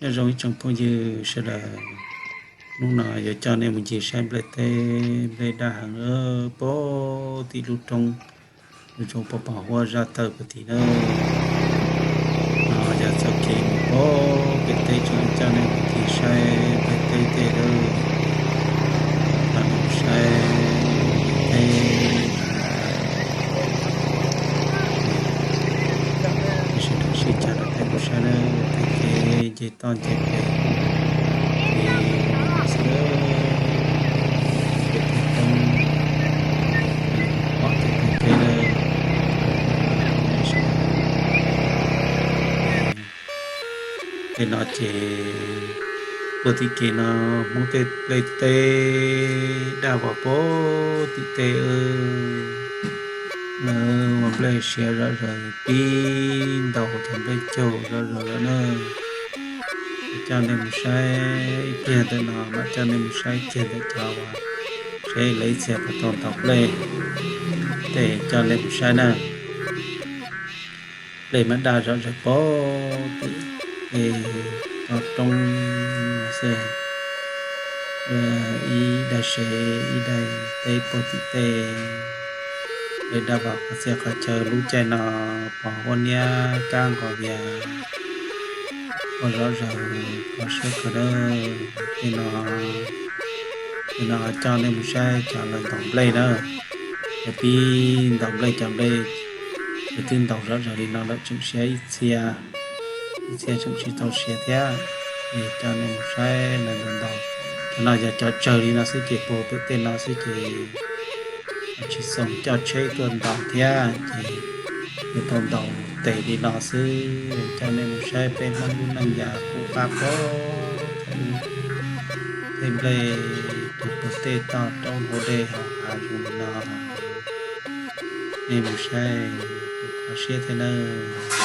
Nyob zoo ib tsoom phooj ywg sawv daws, hnub no yuav coj nej mus ncig saib nplej teb nplej daj heev pem tim lub roob, lub roob pem pem huab zaj tawm pem tim na. No yog txoj kev mus pem pem teb tseem coj nej mus ncig saib nplej teb tej lawm. Coj nej mus saib teb, sawv daws sib cav rau tej mus saib na, tej kev nce toj nce pes, ces xwb, tej teb toob, pom tej teb teb lawm. Tej no ces puag tim kev no, Hmoob tej nplej teb daj vos puag tim tej, ua nplej siav zom zaws, pib ntaus cov nplej caug zom zaws lawm na. Coj nej mus saib ib pliag ntawm no, mam coj nej mus saib ib pliag ntawm cov uas, seb lawv ib txhia puas tau ntaus nplej, ces coj nej mus saib na. Nplej mas daj zom zaws puag tim tej toj roob xwb, ib daim sev ib daim teb puag tim tej, nplej daj vos qhov txhia qhov chaw. Lub caij no pos huab niab kab nqos vias ua zom zaws kho siab kawg na. Tej no, tej no coj nej mus saib cov lawv ntaus nplej na. Lawv pib ntaus nplej, cov nplej lawv twb ntaus zom zaws li no lawm tseem siav ib txhia, ib txhia tseem tsis tau siav thiab. Es coj nej mus saib lawv ntaus ntaus. Cov no yog cov tsawg li no xwb ces puag pem tej no xwb ces tsis xoo coj tsheb tuaj ntaus thiab ces yuav tau ntaus tes li no xwb. Coj nej mus saib peb Hmoob lub neej yam qub qab puag thaum ub, tej nplej rau puag tej toj roob hauv dej hauv hav zoov li no. Nej mus saib, kho siab thiab nawb.